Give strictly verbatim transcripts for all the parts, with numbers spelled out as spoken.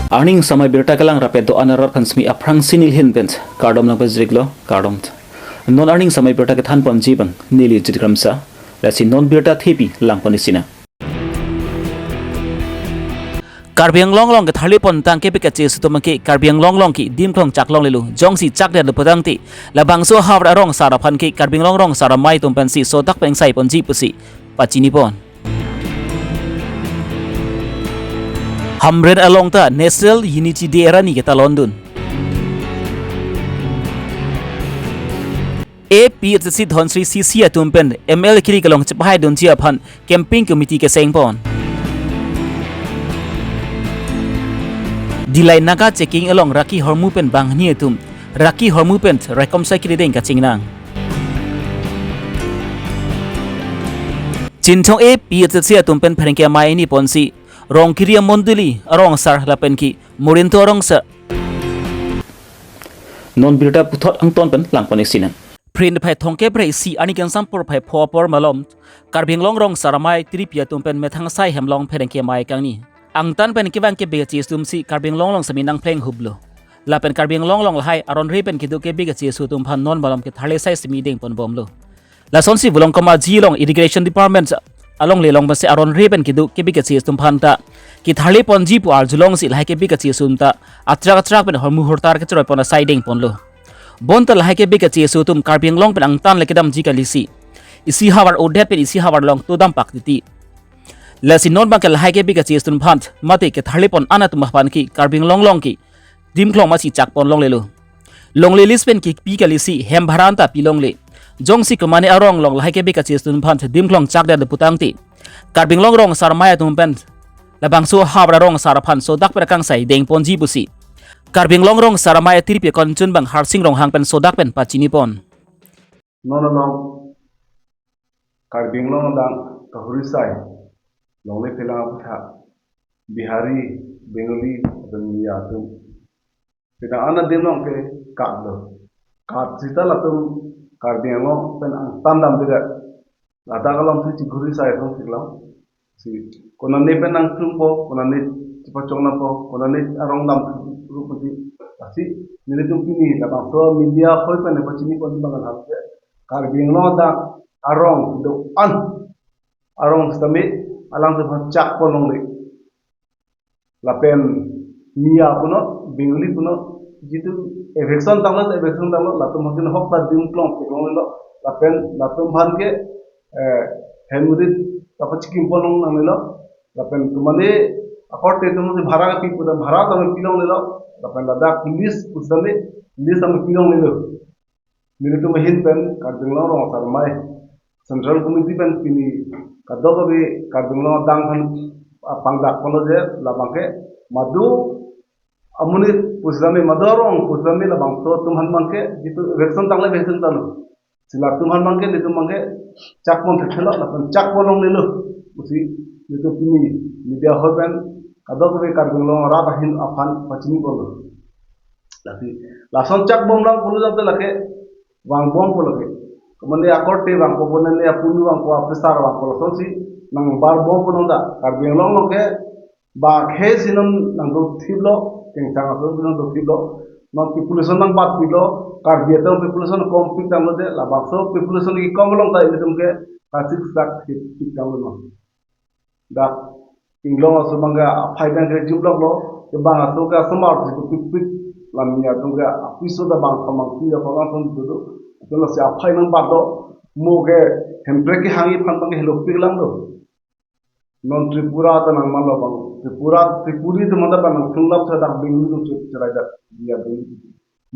Arni samai birta kelang rapet do-an arat aphan simi aphrangsi nelihin pen kardom nangpajirlo, kardom. Non arni samai birta kethan ponji abang neli Jit Kramsa, lasi non birta thepi lang pon isi nang. Karbi Anglong along ketharli pon tang kepik kachesu atum ke Karbi Anglong along ke dimklong chak longlelo, jongsi chakdet lo putangte labangso ahavar arong asar aphan ke Karbi Anglong rong asar amei atum pensi sodak pen sai ponji pusi pachini pon. Hamren along ta National Unity Day arni ketalon dun. A P H L C Dhansiri C C atum pen M L A kiri kelong chepahaidunji aphan campaign committee keseng pon. Dillai Naga checking along raki ahormu pen banghini atum raki ahormu pen rekomsai kiri deng kachingnang. Chinthong A P H L C atum pen pherangke amei ni ponsi Rongkiri amondoli arong asar lapen ke Morinto arong asar. Non birta puthot angton pen lang pon isi nang. Phre niphai thomkep ra isi arni kangsam porphai pho apor malom Karbi Anglong rong asar amei tiripi atum pen methang asai hem along pherangke amei kangni angtan pen kevang kepik kachesu atum si Karbi Anglong along semi nangphleng huplo. Lapen Karbi Anglong along lahai aron ri pen kedo kepik kachesu atum aphan non malom ketharli sai simi deng pon bomlo. Lasonsi Volongkom Aji along Irrigation Department alongle along pensi aron ri pen kedo kepik kachesu atum aphan ta ketharli ponji pu arjulongsi lahai kepik kachesu atum ta atrak atrak pen ahormu ahortar kechoroi pon asai deng ponlo. Bonta lahai kepik kachesu atum Karbi Anglong pen angtan le kedamji kalisi isi ahavar odet pen isi ahavar along todam pak titi. Lasi non abang ke lahai kepik kachesu atum aphan mate ketharli pon an atum aphan ke Karbi Anglong along ke dimklong masi chak pon longlelo. Longle list pen kepi kalisi hem bhara anta pi longle. Jongsi komatne arong along lahai kepik kachesu atum aphan dimklong chakdet lo putangte Karbi Anglong rong asar amei atum pen labangso ahavar arong asar aphan sodak pen kangsai deng ponji pusi Karbi Anglong rong asar amei tiripi akon chun abang Harsing Ronghang pen sodak pen pachini pon. Non along Karbi Anglong adang kahuri sai longle phelang aphuthak Bihari, Bengali, lapen Miya atum. Kedang an adim along ke kat do. Kat sita latum Karbi Anglong pen angtan damdedet. Ladak along si chighuri sai atum si lang. Si konane pen nangklumpo, konane chepachong nangpo, konane arong dam rup mati. Lasi nelitum pini labangso media ahoi pen pachini pon abang hal ke Karbi Anglong adang arong do-an arong sitame alang sepan chak pon longle. Lapen Miya punon, Bengali punon, jitu eviction tanglo, eviction tanglo, latum aphan ke hok ta dimklong pik longlelo, lapen latum aphan ke, eh, hem rit ta pachikim pon long nanglelo, lapen komatne akorte atum si bhara kepi pu ta bhara tame pi longlelo, lapen ladak police pusitame, police tame pi longlelo. Nelitum ahin pen Karbi Anglong rong asar amei Central Committee pen pini kadokave Karbi Anglong adang aphan, ah, pangdak ponlo je labang ke madu amonit pusitame madu arong pusitame labangso atum aphan abang ke jitu eviction tanglo eviction tanglo. Si latum aphan abang ke nelitum abang ke chak pon thekthelo lapen chak pon longlelo. Pusi nelitum pini media ahoi pen kadokave Karbi Anglong arat ahin aphan pachini ponlo. Lasi lason chak bom lang pulo jate lake vang bompo lake. Komatne akorte vangpo, komatne apunu vangpo, apresar vangpo, lasonsi nangbar bompo nonda. Karbi Anglong along ke ba khei si non nangdothiplo, kengchang atum si nangdothiplo. Non population nangbatpilo, Karbi atum population kompik tanglo de, labangso population kekom along ta ilitum ke kasik sak thip thip tanglo non. Dak Inglong aso abang ke aphai abang ke jumlok lo, kebang aso ke asomar si pik pik, lam Miya atum ke apiso ta bang kamang pi ya kamang pon do do, atum lasi aphai nangbat do, mo ke Hemprek kehangji aphan abang ke helopik lang do. Non Tripura ta nangmanlo abang, Tripura, Tripuri atum ta abang nangthunglap sa dak Bengali atum che-, cherai dak, dia Bengali.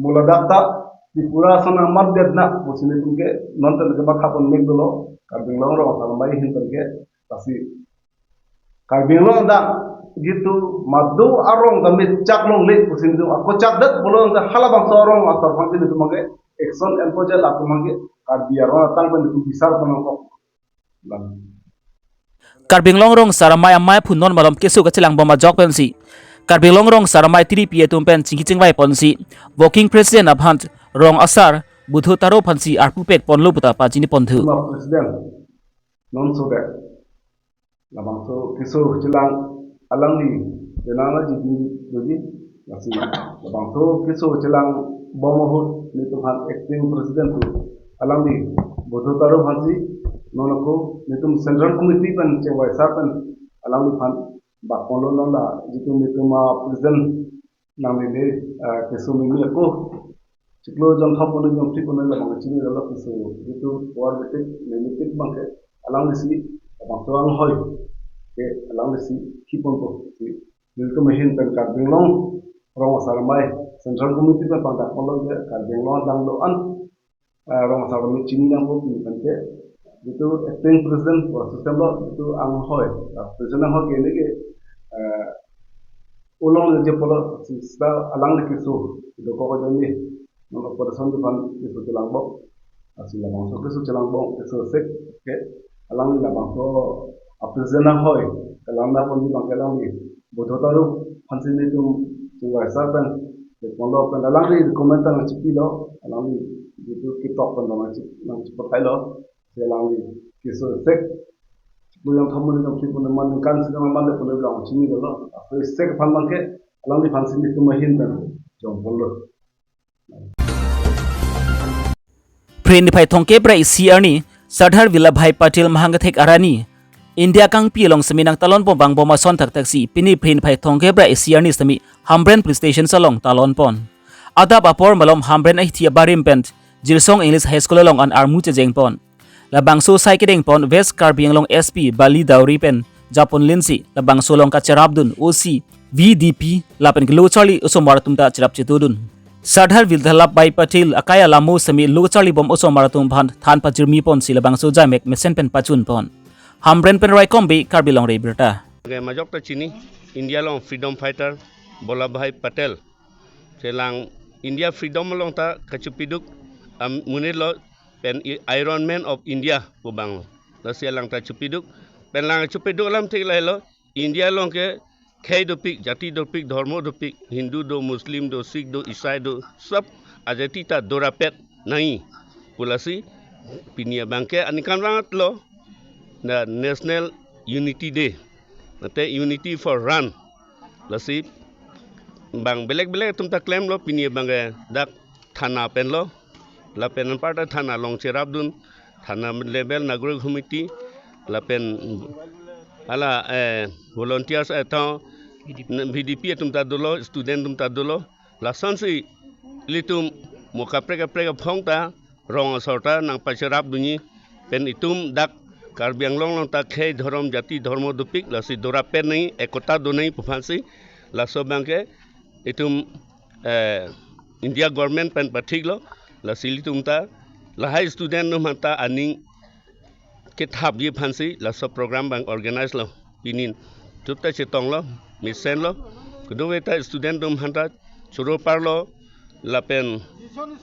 Mo ladak ta Tripura ason nangmatdet na, pusi nelitum ke, non ta ke matha pon mek dolo, Karbi Anglong rong asar amei ahin pen ke, lasi Karbi Anglong adang jitu madu arong tame chak longle pusi nelitum ako chakdet pulo ta halabangso arong asar aphan ke nelitum abang ke action enpo je latum abang ke Karbi arong atang pen nelitum bisar pon nangkok. Lang. Karbi Anglong rong asar amei amei aphu non malom keso kachelang bom ajok pensi Karbi Anglong rong asar amei tiripi atum pen chingki chingvai ponsi Working President aphan rong asar Budho Taro aphansi arpu pek ponlo puta pachini ponthu. Former President non so de labangso keso chelang alangli Penang la jidin doji, lasi labangso keso chelangbom ahut nelitum aphan acting president pu alangli Bodho Taro aphansi non ako nelitum Central Committee pen chingvaisa pen alangliphan bak ponlo, non la jitu nelitum a president nanglele, ah, keso mimi ako chiklo jongthom ponlo jongphli ponlo labang chinilo, keso jitu war betik mimitik abangke alanglisi labangso anghoi ke alanglisi kiponpo. Nelitum ahin pen Karbi Anglong Rong Asar Amei Central Committee pen pangdak ponlo ke Karbi Anglong adang do-an, ah, Rong Asar Amei chini nangpo pini pen ke. Jitu acting president pu system lo, jitu anghoi, ah, president anghoi ke neke, ah, ulong le je pulo sista alangli keso dokok ajoine non operation aphan keso chelangbom. Lasi labangso keso chelangbom, keso sek ke alangli labangso a president anghoi kelang na ponji abangke alangli Bodho Taro aphansi nelitum chingvaisa pen, ke ponlo pen alangli recommend ta nangchipilo, alangli jitu ketok pen nangchi, nangchipathailo, si alangli keso sek chiklo jongthom ponlo jongphli ponlo, man ningkan si man le ponlo labang chinilo. Aso sek aphan abangke alangliphansi nelitum ahin pen jong ponlo. Phre niphai thomkep ra isi arni Sardar Vallabhbhai Patel mahang kethek arni India kangpi along semi nangtalonbom vangbom ason thakthak si pini phre niphai thomkep ra isi arni semi Hamren Police Station along talonpon. Adap apor malom Hamren ahithi abarim pen Jirsong English High School along an armu chejengpon. Labangso asai kedengpon West Karbi Anglong S P Bali Dauri pen japonlinsi labangso along kacherapdun O C, V D P lapen ke lo charli osomar atum ta cherap chetudun. Sardar Vallabhbhai Patel akai alamo semi lo charlibom osomar atum aphan than pajirmiponsi labangso ajaimek mesen pen pachunpon. Hamren pen Raikom Bey, Karbi Longri Abirta. Ke majok ta chini, India along freedom fighter Vallabhbhai Patel. Chelang India freedom along ta kachepiduk, am, amonit lo pen i-, Iron Man of India pu abang lo. Lasi alang ta chepiduk. Pen alang chepiduk alam thik lahelo, India along ke khei dopik, jati dopik, dhormo dopik, Hindu do, Muslim do, Sikh do, Isai do, sob ajati ta dorapet nangji pu. Lasi pini abangke aningkanvang lo, na National Unity Day, mate Unity for Run. Lasi bang belek belek atum ta klemlo, pini abangke dak thana pen lo, lapen anparta thana along cherapdun, thana level Nagorik Committee, lapen hala, eh, volunteers, eh, tho, V D P atum ta dolo, student atum ta dolo, lasonsi ilitum mo kaprek kaprek aphong ta rong asor ta nangpacherapdunji, pen itum dak Karbi Anglong along ta khei dhorom jati dhormo dopik, lasi dorapet nangji, ekota do nangji pu aphansi, laso abangke itum, eh, India government pen pathiklo, lasi ilitum ta lahai student atum aphan ta aning kethapji aphansi laso program abang organize lo. Pini tup ta chetonglo, mesenlo, kedo-an ta student atum aphan ta choro parlo, lapen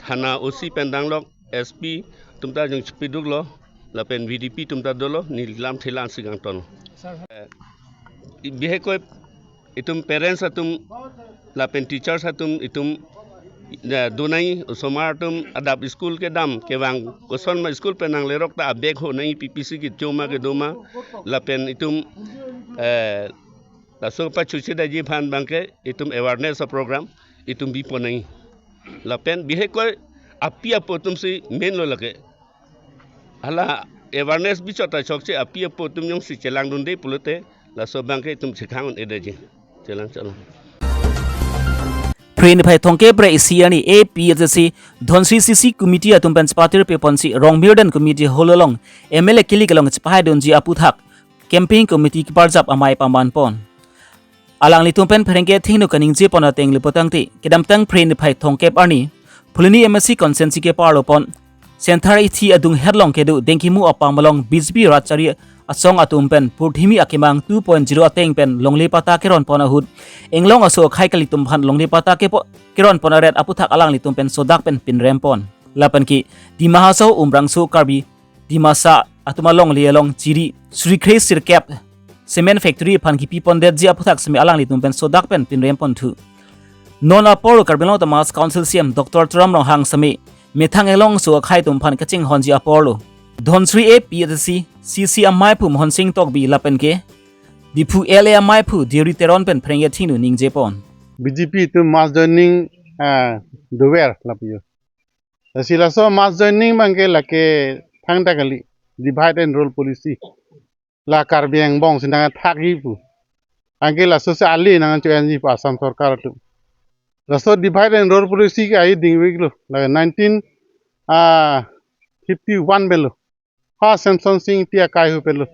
thana O C pen danglok, S P atum ta jong chepiduklo, lapen V D P atum ta dolo, neli lamthe la-ansi kangton. Sir. Eh, bihek koi itum parents atum lapen teachers atum itum, eh, do nangji, osomar atum adap school kedam kevang, kosonma school pen nanglerok ta a-bag ho nangji, P P C kecho ma kedo ma, lapen itum, eh, laso pachuchedetji aphan abangke itum awareness a-program itum bipon nangji. Lapen bihek koi api apo atumsi main lo lake. Hala awareness bichot ta chokche, api apo atum jongsi chelangdunde pulote laso abangke itum chekhang un-edetji. Chelang, chelang. Phre niphai thomkep ra isi arni A P H L C Dhansiri C C Committee atum pen chepatir peponsi Rongmirden Community Hall along M L A kilik along chepahaidunji aphuthak Campaign Committee keparjap amei pamanpon. Alanglitum pen pherangke athengno kaningjepon ateng le putangte, kedamtang phre niphai thomkep arni Phuloni M A C constituency keparlopon Senthar ahithi adung hetlong kedo Dengkimu apam along B J P rat chari asong atum pen purthimi akemang two point zero ateng pen longle patta keronpon ahut, inglong aso akhei kalitum aphan longle patta kepo-, keronpon aret aphuthak alanglitum pen sodak pen pinrempon. Lapen ke Dima Hasao Umrangso Karbi Dimasa atum alongle along chiri suri kre sirkep cement factory aphan kipipondetji aphuthak seme alanglitum pen sodak pen pinrempon thu. Non apor Karbi Anglong Autonomous Council C E M Doctor Tuliram Ronghang seme methang inglong aso akhei atum aphan kachinghonji apor lo. Dhansiri A P H L C C C amei aphum Honsing Tokbi lapen ke Diphu L A amaiphu Deuri Teron pen phreng ethingnu ningje pon. B J P atum mass joining, ah, dover lapu jo. Lasi laso mass joining abangke lake thangta kali, divide and rule policy. La Karbi angbong si nangthakji pu. Anke laso si ale nangcho-enji pu Assam Sorkar atum. Laso divide and rule policy ke ai dingveklo. La nineteen, ah, fifty-one pen lo. Ha Semson Sing Ingti akai hu pen lo.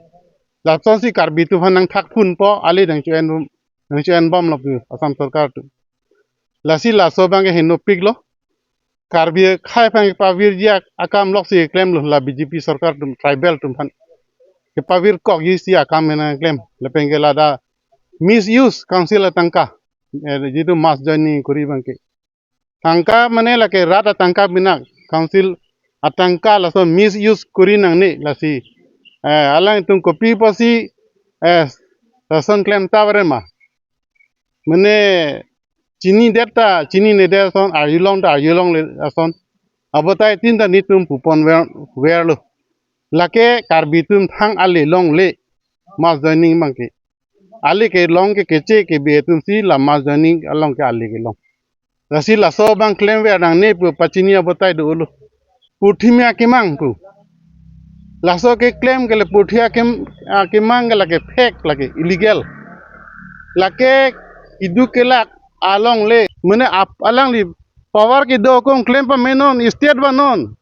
Lasonsi Karbi atum aphan nangthakphunpo, ale nangcho-en, nangcho-enbomlo pu Assam Sorkar atum. Lasi laso abangke henopiklo. Karbi akhei aphan kepavirji ak-, akam loksi keklemlo la B J P Sorkar atum tribal atum aphan. Kepavirkokji si akam mena klem. Lapen ke ladak misuse council atangka. Eh, jitu mass joining kori abangke. Tangka mane lake rat atangka bina council atangka laso misuse kori nangne lasi. Eh, alangtum kopi pusi, eh, lason klem ta vare ma. Mane chinidet ta chininedet ason, arjulong ta arjulongle ason. Abotai tin ta netum pupon ver, verlo. Lake Karbi atum thang ale longle mass joining abangke. Ale kelong ke Keche Kebe atumsi la mass joining along ke ale kelong. Lasi laso abang klemver nangne pu pachini abotai dolo. Purthimi akemang pu. Laso keklem ke le purthi akem-, akemang ke lake fake lake illegal. Lake iduk kelak alongle. Mane ap-, alangli power kedo akong klem pame non, state ba non.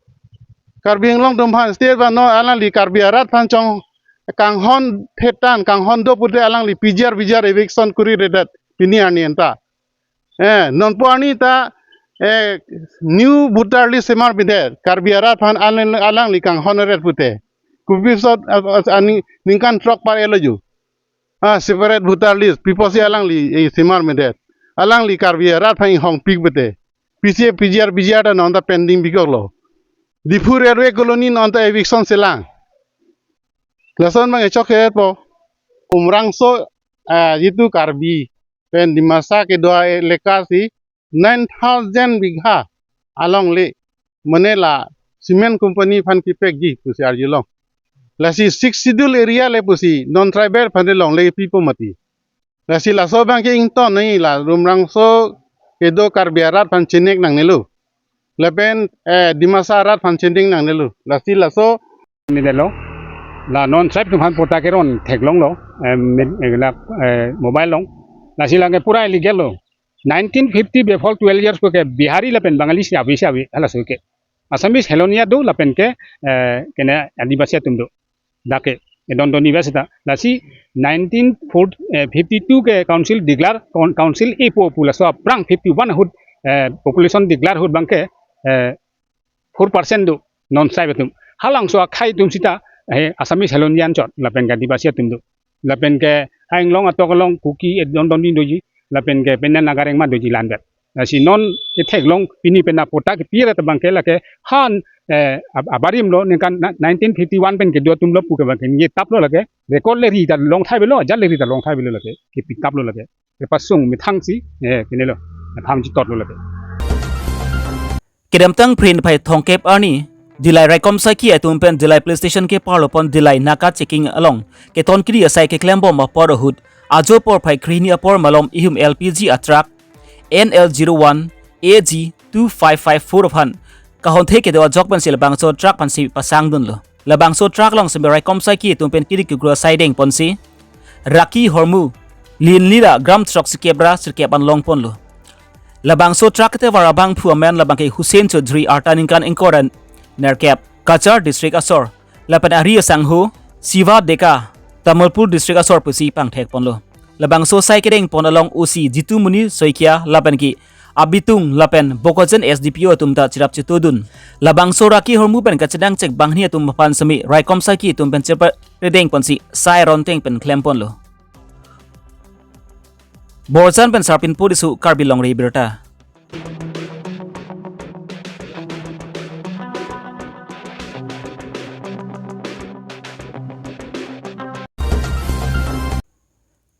Karbi Anglong atum aphan state ba non, alangli Karbi arat aphan chong kanghon thetan, kanghon do pute alangli P G R, P G R eviction koriredet pini arni anta. Eh, nonpu arni ta, eh, new voter list semar bide, Karbi arat aphan alang-, alangli kanghonret pute. Kopi sot, ah, ah, ani ningkan throk par elo ju. Ah, separate voter list, pi pusi alangli, eh, semar medet. Alangli Karbi arat aphan inghongpik pute. P C A, P G R, P G R ta non ta pending bikoklo. Diphu Railway Colony non ta eviction selang. Lason abang echok hepo. Umrangso, ah, jitu Karbi pen Dimasa kedo elaka si nine thousand bigha alongle mane la cement company aphan kepekji pusi arjulong. Lasi Sixth Schedule area le pusi non tribal aphan longle pipo mati. Lasi laso abangke ington nai la Umrangso kedo Karbi arat aphan chenek nangnelo. Lapen, eh, Dimasa arat aphan chenek nangnelo. Lasi laso ni delo. La non tribe atum aphan patta keron theklonglo, eh, min-, eh, la, eh, mobile along. Lasi lake pura illegal lo. Nineteen fifty before twelve years ko ke Bihari lapen Bangali si ave si ave, halaso ke. Assamese helonia do lapen ke, eh, kene Adivasi atum do. Dak ke, eh, don don Adivasi ta. Lasi nineteen forty, eh, fifty-two ke council declare, coun-, council ipo pu laso aphrang fifty-one ahut, eh, population declare ahut abangke, eh, four percent do non tribe atum. Halabangso akhei atum sita, eh, Assamese helonia anchot, lapen ke Adivasi atum do. Lapen ke Anglong atok along Kuki, eh, don don din doji, lapen ke pen Naga Rengma doji landet. Lasi non ketheklong pini pen patta kepi ra ta abangke lake han, eh, ab-, abarim lo ningkan na-, nineteen fifty-one pen kedo atum lo pu ke abangke ningje tap lo lake. Record le ri ta long thai avelo, ajat le ri ta long thai avelo lake. Kepi tap lo lake. Kepasung methang si, eh, kene lo. Methang si tot lo lake. Kedamtang Phre niphai thomkep arni, Dillai raikom saiki atum pen Dillai Police Station keparlo pon Dillai naka checking along keton kiri asai keklembom apor ahut, ajo porphai krehini apor malom ihum L P G a truck N L zero one A G two five five four aphan kahonthe kedo ajok pensi labangso truck aphansi pasangdunlo. Labangso truck along semi raikom saiki atum pen kiri kegro asai dengponsi Raki Hormu, Linlira gram throk sikep ra sirkep an longponlo. Labangso truck ketevar abangphu amen labangke Hussein Chaudhary, arta ningkan ingkoi ra nerkep, Cachar district asor, lapen ari asangho Shiva Deka, Tamalpur district asor pusi pangthekponlo. Labangso asai kedengpon along O C Jitu Muni Saikia lapen ke Abitung lapen Bokajan S D P O atum ta cherap chetodun. Labangso Raki Hormu pen kachenangchek banghini atum aphan semi raikom saiki atum pen chepa-, redengponsi sai ronteng pen klemponlo. Borjan pen Sarpinpo Tisso, Karbi Longri Abirta.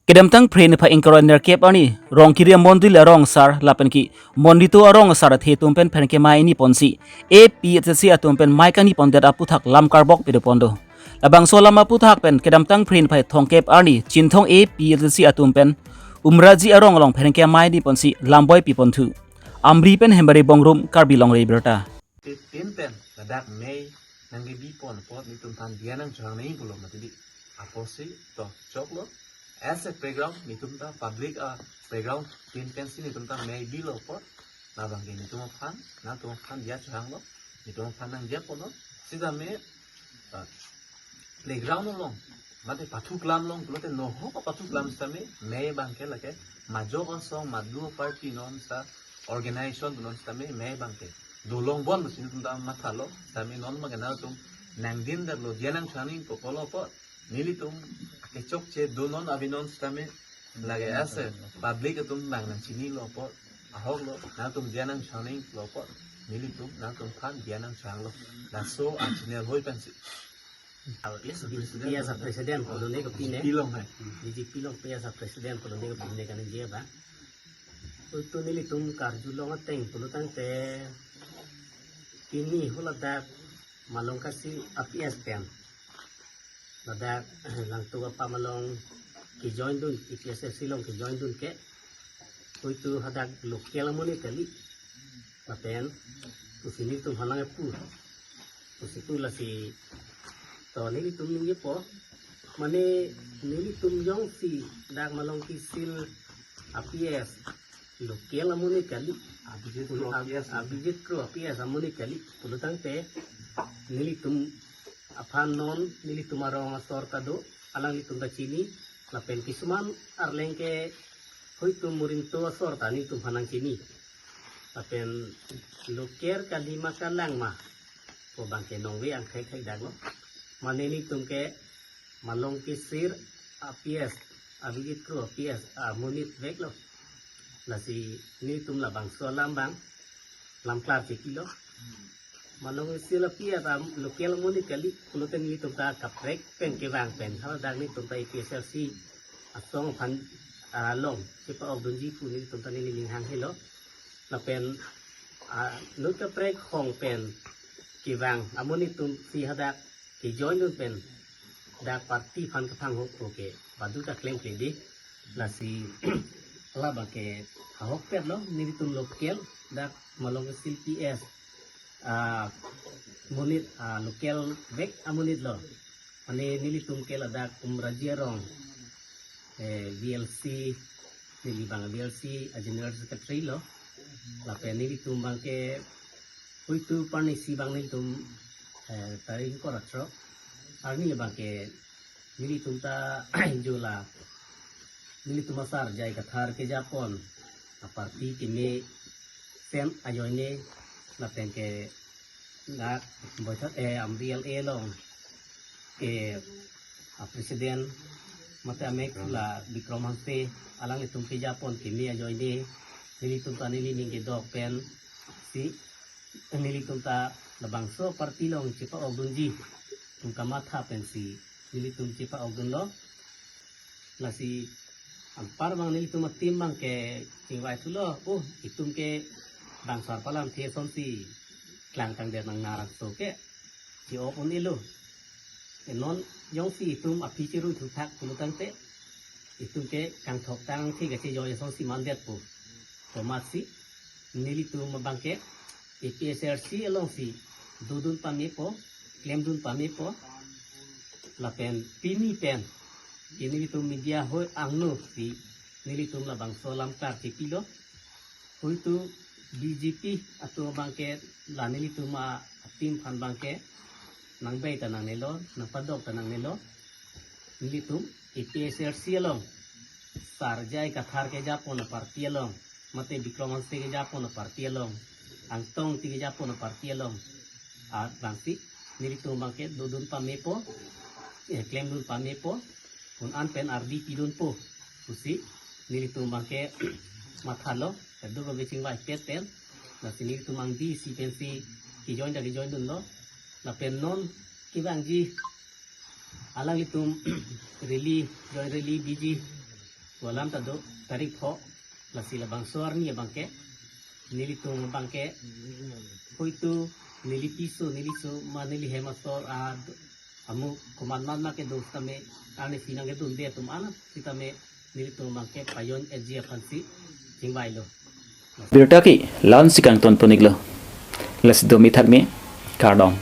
Kedamtang Phre niphai ingkoi ra nerkep arni, Rongkiri amondoli arong asar lapen ke Mondoli arong asar athe atum pen pherangke mai niponsi A P H L C atum pen mai kangnipondet aputhak lam karbok pedoponlo. Labangso alam aputhak pen kedamtang Phre niphai thomkep arni Chinthong A P L C atum pen Umraji arong along pherangke amei di ponsi lamboi pi ponthu. Amri pen Hembari Bongrung, Karbi Longri Abirta. Tin pen ladak mei nangkebi pon apot nelitum aphan diya nangchehang nangji pulo mati di. Apotsi to choklo. As a playground nelitum ta public a playground tin pensi nelitum ta mei bilo apot, labangke nelitum aphan, nangtum aphan diya chehanglo, nelitum aphan nangdiya ponlo. Sitame, ah, playground along mate pathu klam along pulote nohok pathu klam sitame mei abangke lake majok asong madu party non sa organization non sitame mei abangke dolong bon pusi nelitum ta mathalo sitame non abangke nangtum nangdin derlo diya nangchehang nangji pulo apot nelitum akechokche do non avi non sitame lake as a public atum bang nangchinilo apot ahoklo nangtum diya nangchehang nangji pulo apot nelitum nangtum aphan diya nangchehanglo. Laso a channel hoi pensi. Yes, P S A president pulo ne kopine. Pilong hai. B J P along P S A president pulo ne kopine kaningje ba. Utu nelitum karjulong ateng pulo tangte pini huladak Malong Kasil A P S pen ladak Langtuk apam along kejoin dun, A P S S C along kejoin dun ke. Utu hadak local amonit kali. Lapen pusi nelitum halang epu. Pusi pu lasi to nelitum ningjepo. Mane nelitum jongsi dak Malong Kasil A P S local amonit kali. Abhijit Kro A P S. Abhijit Kro A P S amonit kali. Pulo tangte nelitum aphan non nelitum arong asor ta do, alanglitum ta chini, lapen kisuman arleng ke hoitum murinto asor ta nelitum aphan nangchini. Lapen local kali ma kalang ma pu abangke nongve angthek thek daklo. Mane nelitum ke Malong Kasil A P S, Abhijit Kro A P S amonit veklo. Lasi nelitum labangso alam abang lamklar chekilo. Malong Kasil A P S a local amonit kali pulote nelitum ta kaprek pen kevang pen haladak nelitum ta A P S L C asong aphan along chepa-ok dunji pu nelitum ta neli ning hanghe lo. Lapen, ah, non kaprek hong pen kevang amonit atum si hadak kejoin dun pen dak party aphan kathang hok ke badu ta klemkle di. Lasi labangke ahokpet lo, nelitum local dak Malong Kasil P S, ah, monit, ah, local vek amonit lo. Mane nelitum ke ladak Umraji arong, eh, V L C, neli abang V L C a General Secretary lo. Lapen nelitum abangke hoitu parnisi abang nelitum, eh, tarik ingkoi ra throk arni abangke nelitum ta jola nelitum asar J I Kathar kejapon a party keme pen ajoine lapen ke dak boithak, eh, Amri L A along ke a president mate amek la Bikram Hanse alanglitum kejapon keme ajoine nelitum ta neli ning kedok pensi nelitum ta labangso party along chepa-ok dunji tum kamatha pensi nelitum chepa-ok dunlo. Lasi anpar abang nelitum a team abangke chingvai thulo, oh, itum ke bang sar palam the asonsi klangtang det nang narang so ke che-ok un-elo. Non jongsi itum aphi cherui thuthak pulo tangte itum ke kangthok tang the kachejoi asonsi mandetpo. Komatsi nelitum abangke A P S L C alongsi dodun pamepo, klemdun pamepo. Lapen pini pen ke nelitum media hoi angno si nelitum labangso alam klar chepilo. Hoitu B J P atum abangke la nelitum a team aphan abangke nangvai ta nangnelo, nangpadok ta nangnelo. Nelitum A P S L C along sar J I Kathar kejapon a party along, mate Bikram Hanse kejapon a party along, Angtong Ingti kejapon a party along, abangsi nelitum abangke dodun pamepo, eh, klemdun pamepo, un-an pen ardi pidunpo pusi nelitum abangke mathalo, kedo kave chingvaipet pen, lasi nelitum angdi isi pensi kejoin ta kejoin dunlo. Lapen non kevangji alanglitum rally, joint rally biji pu alam ta do tarik pho, lasi labangso arni abangke nelitum abangke hoitu neli piso, neli so ma neli hem asor a do-, Amu komat mat ma kedo sitame, arnisi nangkedunde atum an sitame nelitum abangke payon-etji aphansi chingvailo. Birta ke la-ansi kangton pon-iklo. Lasi domi thakmi, kardom.